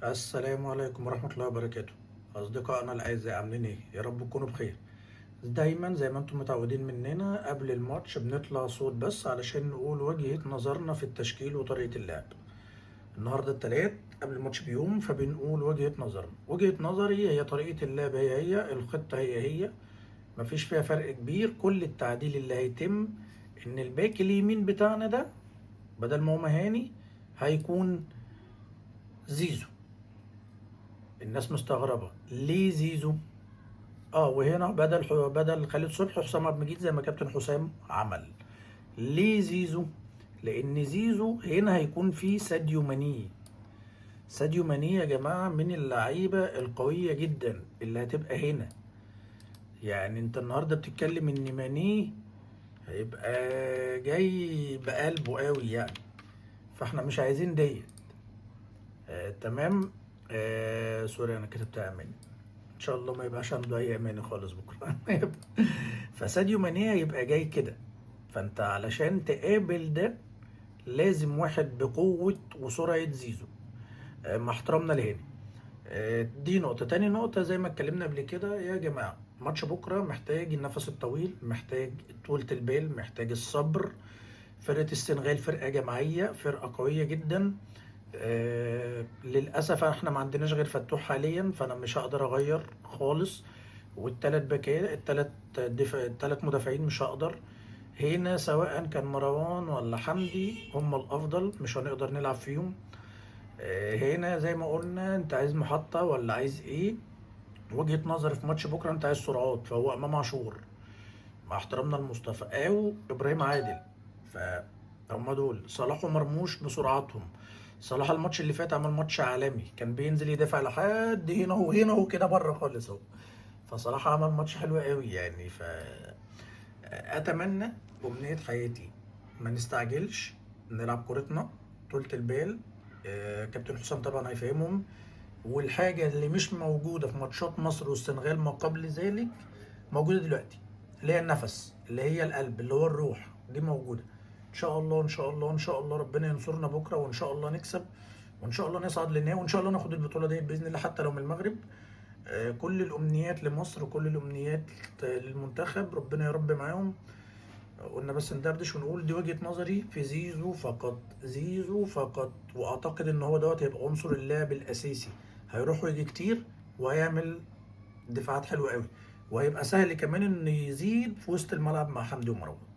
السلام عليكم ورحمة الله وبركاته. أصدقائنا الأعزاء، عاملين إيه؟ يا رب تكونوا بخير. دايما زي ما انتم متعودين مننا، قبل الماتش بنطلع صوت بس علشان نقول وجهة نظرنا في التشكيل وطريقة اللعب. النهاردة التلات قبل الماتش بيوم، فبنقول وجهة نظرنا. وجهة نظري هي طريقة اللعب، هي هي الخطة، هي هي، مفيش فيها فرق كبير. كل التعديل اللي هيتم إن الباك اليمين بتاعنا ده بدل ما هو مهاني هيكون زيزو. الناس مستغربة ليه زيزو؟ وهنا بدل خالد صبحي حسام عبد المجيد زي ما كابتن حسام عمل. ليه زيزو؟ لان زيزو هنا هيكون فيه ساديو ماني. ساديو ماني يا جماعة من اللعيبة القوية جدا اللي هتبقى هنا. يعني انت النهاردة بتتكلم ان ماني هيبقى جاي بقلبه قوي يعني، فاحنا مش عايزين ديت. تمام. Sorry انا كتبتها اماني، ان شاء الله ما يبقاش عنده اي اماني خالص بكره. فساديو ماني هيبقى جاي كده، فانت علشان تقابل ده لازم واحد بقوة وسرعة زيزو. مع احترامنا لهاني. دي نقطة. تاني نقطة زي ما اتكلمنا قبل كده يا جماعة، ماتش بكرة محتاج النفس الطويل، محتاج طولة البال، محتاج الصبر. فرقة السنغال فرقة جماعية، فرقة قوية جدا. للأسف احنا ما عندناش غير فتوح حاليا، فأنا مش هقدر أغير خالص. والتلات باكات، التلات دفاع، التلات مدافعين مش هقدر هنا، سواء كان مروان ولا حمدي هم الأفضل، مش هنقدر نلعب فيهم. هنا زي ما قلنا، انت عايز محطة ولا عايز ايه؟ وجهة نظري في ماتش بكرة انت عايز سرعات، فهو امام عاشور مع احترامنا لمصطفى او ابراهيم عادل، فهم دول. صلاح ومرموش بسرعتهم. صلاح الماتش اللي فات عمل ماتش عالمي، كان بينزل يدافع لحد هنا وهنا وكده بره خالص اهو. فصلاح عمل ماتش حلو قوي يعني. ف اتمنى امنية حياتي ما نستعجلش، نلعب كورتنا، طولة البال. كابتن حسام طبعا هيفهمهم. والحاجة اللي مش موجودة في ماتشات مصر والسنغال ما قبل ذلك موجودة دلوقتي، اللي هي النفس، اللي هي القلب، اللي هو الروح، دي موجودة. إن شاء الله إن شاء الله إن شاء الله ربنا ينصرنا بكرة، وإن شاء الله نكسب، وإن شاء الله نصعد للنهائي، وإن شاء الله ناخد البطولة دي بإذن الله حتى لو من المغرب. كل الأمنيات لمصر وكل الأمنيات للمنتخب، ربنا يا رب معاهم. قلنا بس ندردش ونقول دي وجهة نظري في زيزو فقط، زيزو فقط. واعتقد ان هو دوت هيبقى عنصر اللاعب الاساسي، هيروح ويجي كتير، وهيعمل دفاعات حلوة قوي، وهيبقى سهل كمان انه يزيد في وسط الملعب مع حمدي ومروان.